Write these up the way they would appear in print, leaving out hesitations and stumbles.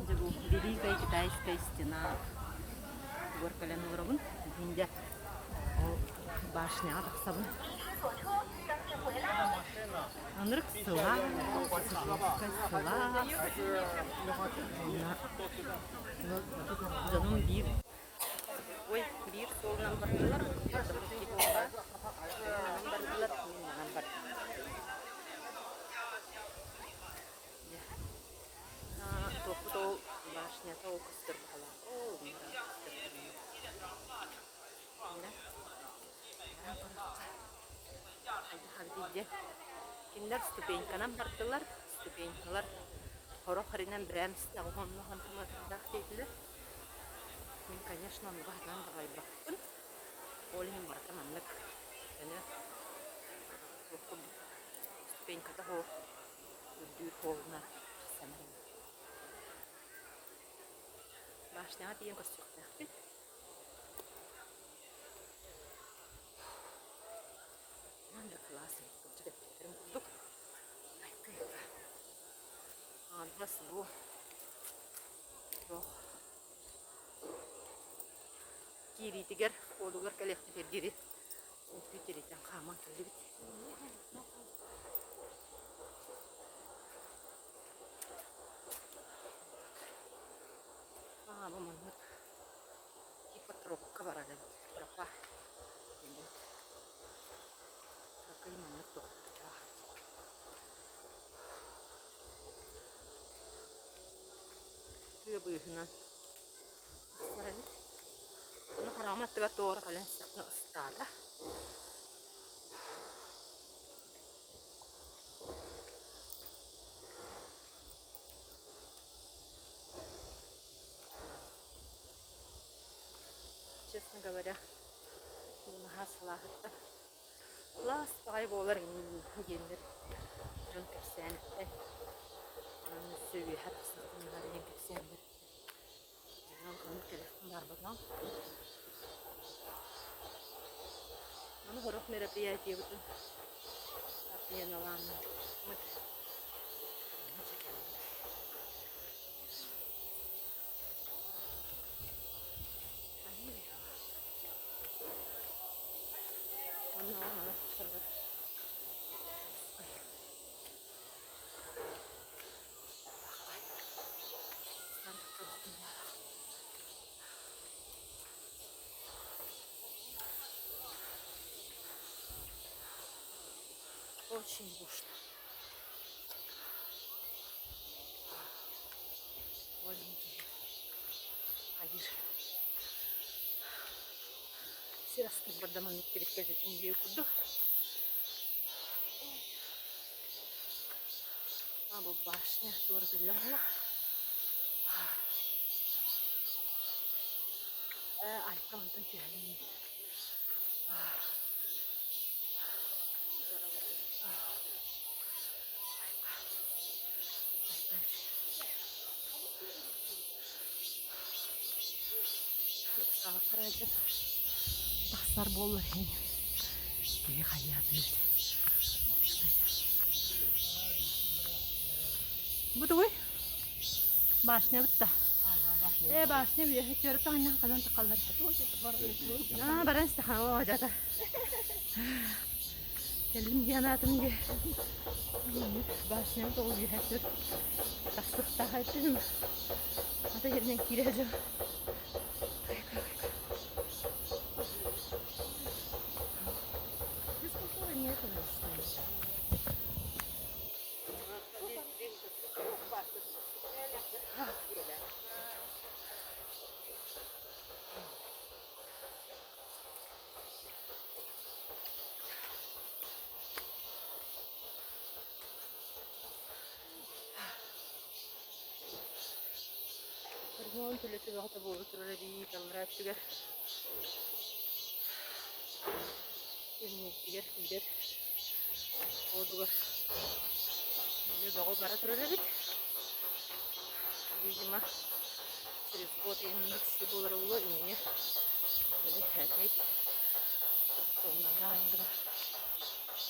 Дьэ бу Великая Китайская стена буор кэлэн олоробун. Иһин ол башняҕа тахсабын. Ынырык сылаас, жесткай сылаас. Дьонум биир Ой, биир суолунан бардылар, манан бардылар, мин манан бардым. Туохпут ол башнята ол көстөр баҕалаах. Оо, көстөр. Кинилэр ступеньканан бардылар, ступенькалар сорох эринэн брэм хантаматырдаах диэтилэр. Мин, конечно, оннуга сатаан баҕайбаппын. Ол иһин барыта маннык көнө туох курдук ступеньката суох үрдүүр холуна тахсан иһэбин. Башняҕа тиийэн көрсүөхтээхпит. Манна кылаас кырдьык эппиттэрин курдук айка-айка. Аҥардас бу туох киириитигэр уолугар кэлиэхпитигэр диэри үҥкүү тириитэн хааман кэллибит. Аа, бу маннык типа тропка барар эбит. Тропа диэн. Такый маннык туохтаах. Тыа быыһынан тахсар эбит. Ону хараҕым аттыгар туора кэлэн истэхпинэ ыстаата. Честно говоря, наһаа салааһыттар. Сылаас баҕайы буолар диэннэр дьон кэпсээниттэн, онон өссө үөһэ тахсыахтаннар диэн кэпсээннэр дьоннон ханнык кэлиэхпин баарбатаҕым. Аны сорох мероприятиебытын отменаламмыт. Очень душно. Хайыр. Сир астын бардаман иттибит диэ курдук. А бу башня туора кэллэҕинэ ээ альпа мантан түһэлин Тахсар буолла иһин киһи хайаатыыр. Бу тугуй? Башня бытта. Э, башня үөһэ түөрт таһынан ханан тахаллар. Аа, баран истэхэ, оо, дьата. Кэллим диэн аатым дии. Башням тоҕус үөһэ түр. Тахсыахтаах этим. Ата сиринэн киирэ дьон. Физкультура нет у нас, что ли? Ремонт үлэтэ бөҕөтө буола турар эбии аллараа өттүгэр иннитигэр киирэр уодугар үлэ бөҕө бара турар эбит. Видимо, через год инник все буолара буолуо инньэ били һээкэй.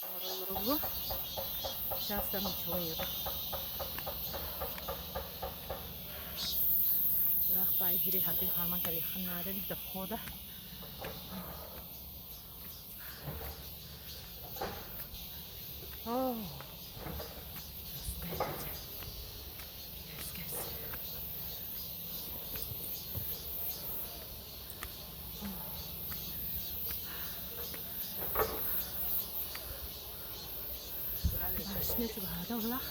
Оҥороллоро Сейчас там ничего нету. Ыраах баай сири хатыы хааман кэлиэххин наада эбит до входа. Оо, Кэс, кэс. Башня чугаһаата булах.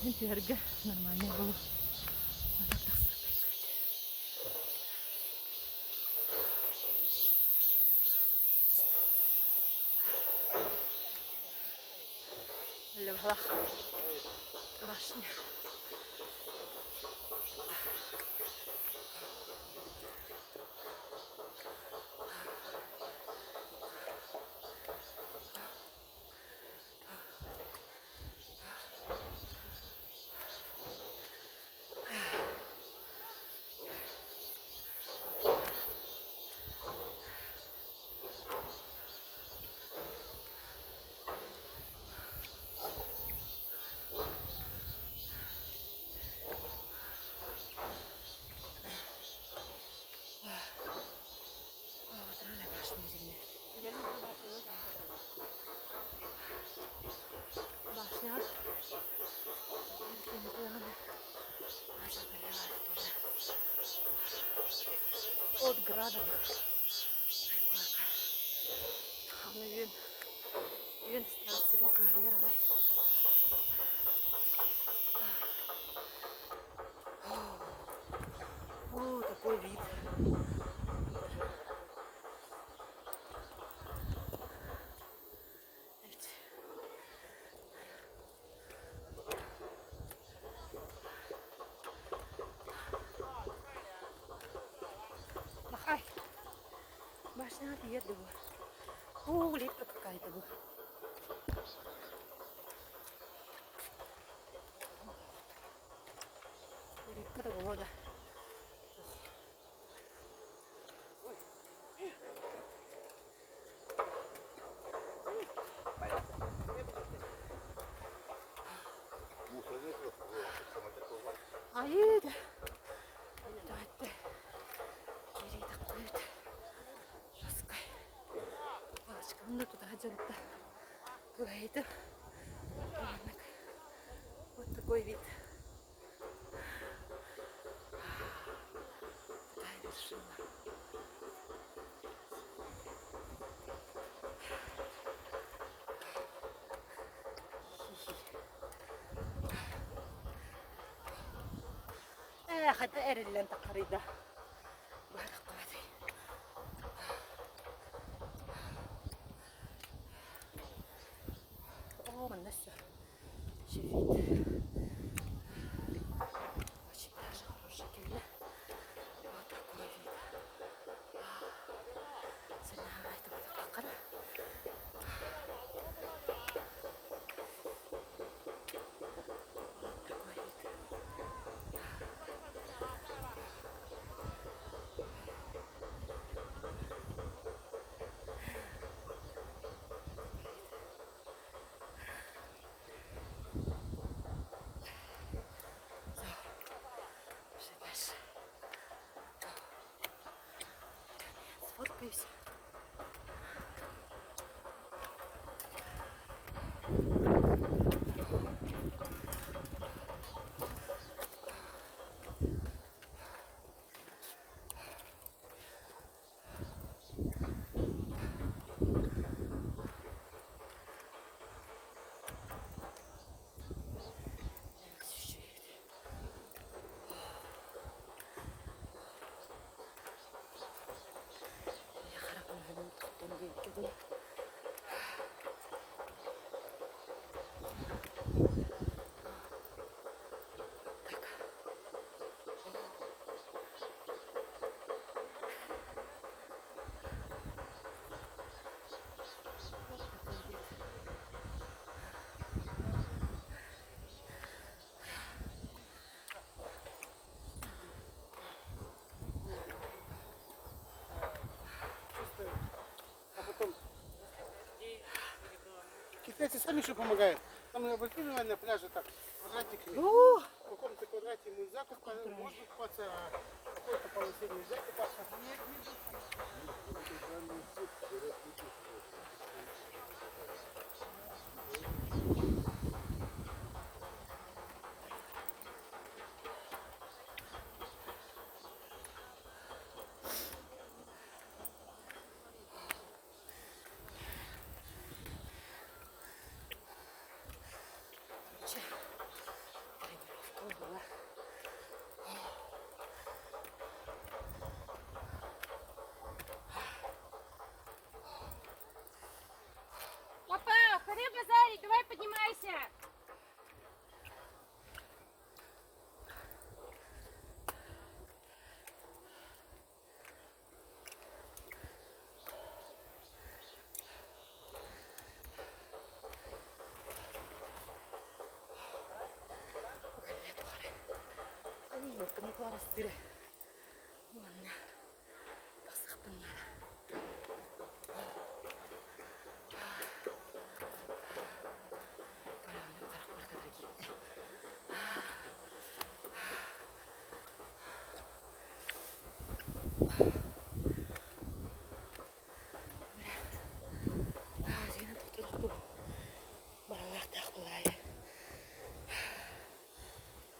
Мин түһэргэ нормальный буолу. Левлах башня. Башня. От града. Аны үөн үөн истээх сирин кыһыйар арай. О, такой вид. Evet. Махай. Башня тиийэр да бу. Оо, липка какая-то бу. Липка да буолуо да. Айыы да. Давайте. Киирии таккуйут. Жесткай. Палочкам да туда дьонта. Кылайды. Вот такой вид. Такая вершина. Ээ, хата эриллэн таххарыйда. Быһа О, манна все. Вид. Очень даже хороший кэллэ. Вот такой вид. Сэнэҕэ Вот такой вид. Китайцы сами еще помогают. Там обратили внимание на пляже так, квадратиками. В каком-то квадрате нельзя купаться, можно купаться, а в какой-то полосе нельзя купаться. Короче, тренировка была. Папа, ходи базарить, давай поднимайся.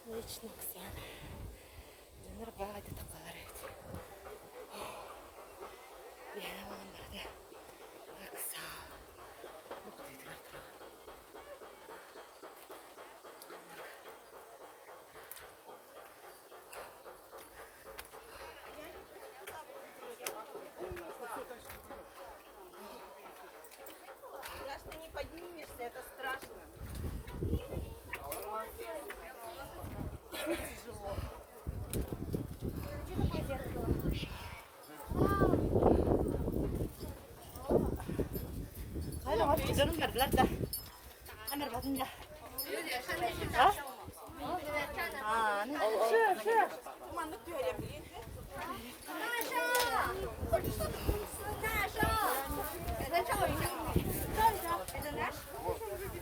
Лично Оксана. Дьоннор баҕайы тахалар эбит. Биһиэнэ буолан барда. Вокзал. Бу кытыытыгар турабын. Страшно не поднимешься, это страшно. Тяжело. Хайа, дьонум бардылар да. Амир батын да. А? А, ну.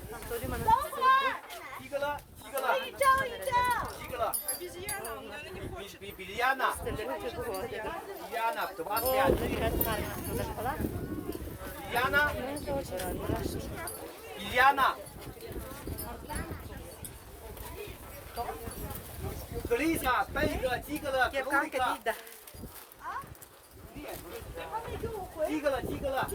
Анатолий манан 几个了？几个了？几个了？比比比亚娜，比亚娜，比亚娜，比亚娜。格丽莎，贝个几个了？几个了？几个了？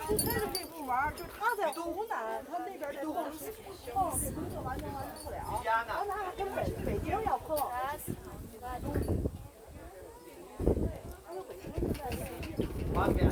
这不玩，就他在湖南，他那边在后后这工作完全完成不了。他那跟北北京要碰。方便。